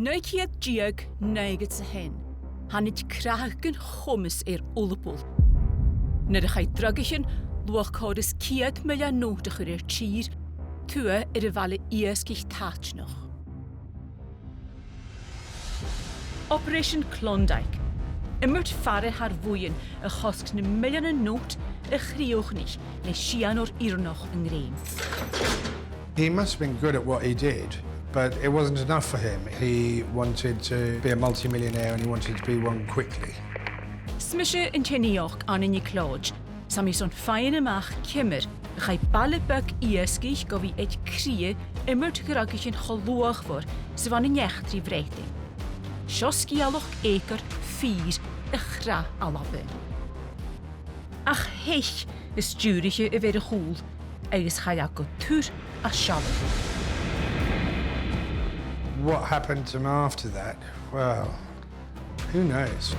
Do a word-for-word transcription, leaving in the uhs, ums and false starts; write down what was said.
Naoi ceud deug, naochad 's a h-aon. Thàinig crathadh gun chomas air Ulapul nuair a chaidh drugaichean luach còrr is ceud millean not a chur air tìr, tuath air a' bhaile iasgaich taitneach. Operation Klondike. Iomairt faire thar buidheann a chosg na milleanan not a chrìochnadh le sìon air fhireannach an grèim. He must have been good at what he did, but it wasn't enough for him. He wanted to be a multi-millionaire and he wanted to be one quickly. 'S mise an teine-òg, Anna NicLeòid, 's tha mi son faighinn a-mach ciamar a chaidh baile beag iasgaich gu bhith aig cridhe iomairt dhrugaichean cho luachmhor 's a bha na eachdraidh Bhreatainn. Seo sgeulachd eucoir fìor a' Chrath Alba. Ach theich an stiùiriche a bh' air a chùl agus chaidh e gu tur a' sealladh. What happened to him after that? Well, who knows?